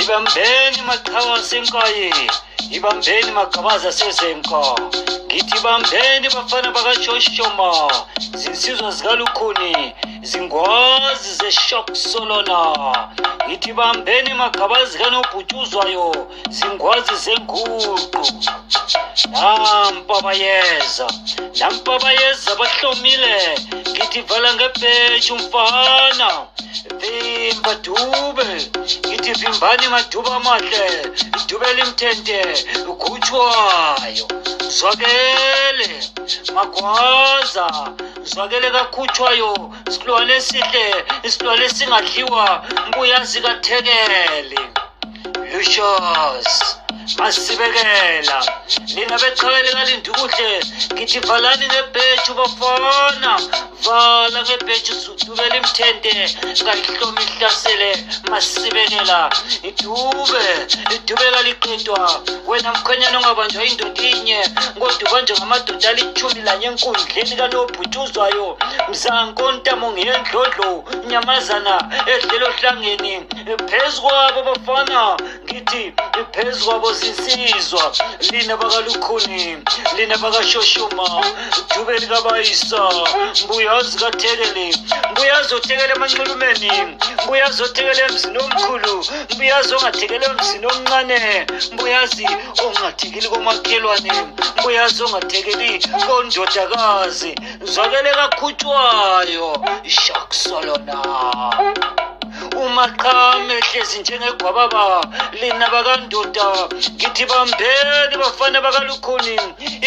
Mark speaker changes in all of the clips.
Speaker 1: Ibambeni maqhawe asenkayi, ibambeni magabaza asezenka. Ngithi ibambeni bafana bakashoshoma, zinsizwa zikalukhuni, zingwazi zeshock solona. Ngithi ibambeni magabazi kanobhutshuzwayo, zingwazi zenguqu. Nampa bayeza, nampa bayeza bahlomile. Ngithi vala ngebhetshu mfana. Vimba dube, ngithi vimbani maduba amahle, idube limthente, ukhutshwayo. Zwakele, magwaza, zwakele kakhutshwayo, isilwane esihle, isilwane esingadliwa, mbuyazi kathekele. Lucius masibekela nina beqhawe likalindukuhle ngithi valani ngebhetshu bafana vala ngebhetshu sudubela imthente ngayihlomi ihlasele masibekela idube idube kaliqedwa wena mkhwenyana ongabanjwa indoda inye kodwa ubanjwa ngamadoda alithumi lanye enkundleni kanobhutshuzwayo mzankontamo ngiyendlodlo nyamazana edlela ohlangeni phezu kwabo bafana ngithi phezu kwabo zinsizwa lina bakalukhuni lina bakashoshuma dube likabayisa mbuyazi kathekele mbuyazi othekele emanxulumeni mbuyazi othekele emzini omkhulu mbuyazi ongathekele emzini omncane mbuyazi ongathekeli komakhelwane mbuyazi ongathekeli kondodakazi zwakele kakhutshwayo ishakusolona umaqhame hlezi njengegwababa lina bakandoda ngithi bambeni bafana bakalukhuni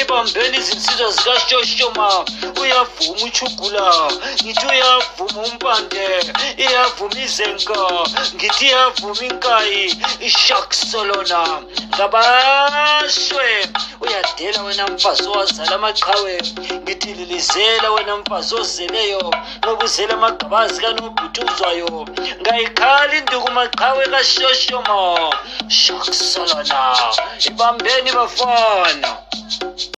Speaker 1: ibambeni izinsizwa zikashoshoma uyavuma uchugula ngithi uyavuma umpande iyavuma izenka ngithi iyavuma inkayi ishakusolona ngabashwe uyadela wena mfazi owazala amaqhawe ngithi lilizela wena mfazi ozeleyo ngoba uzele amagqabazi kanobhutshuzwayo ngayikhala induku maqhawe kashoshoma shakusolona ibambeni bafana.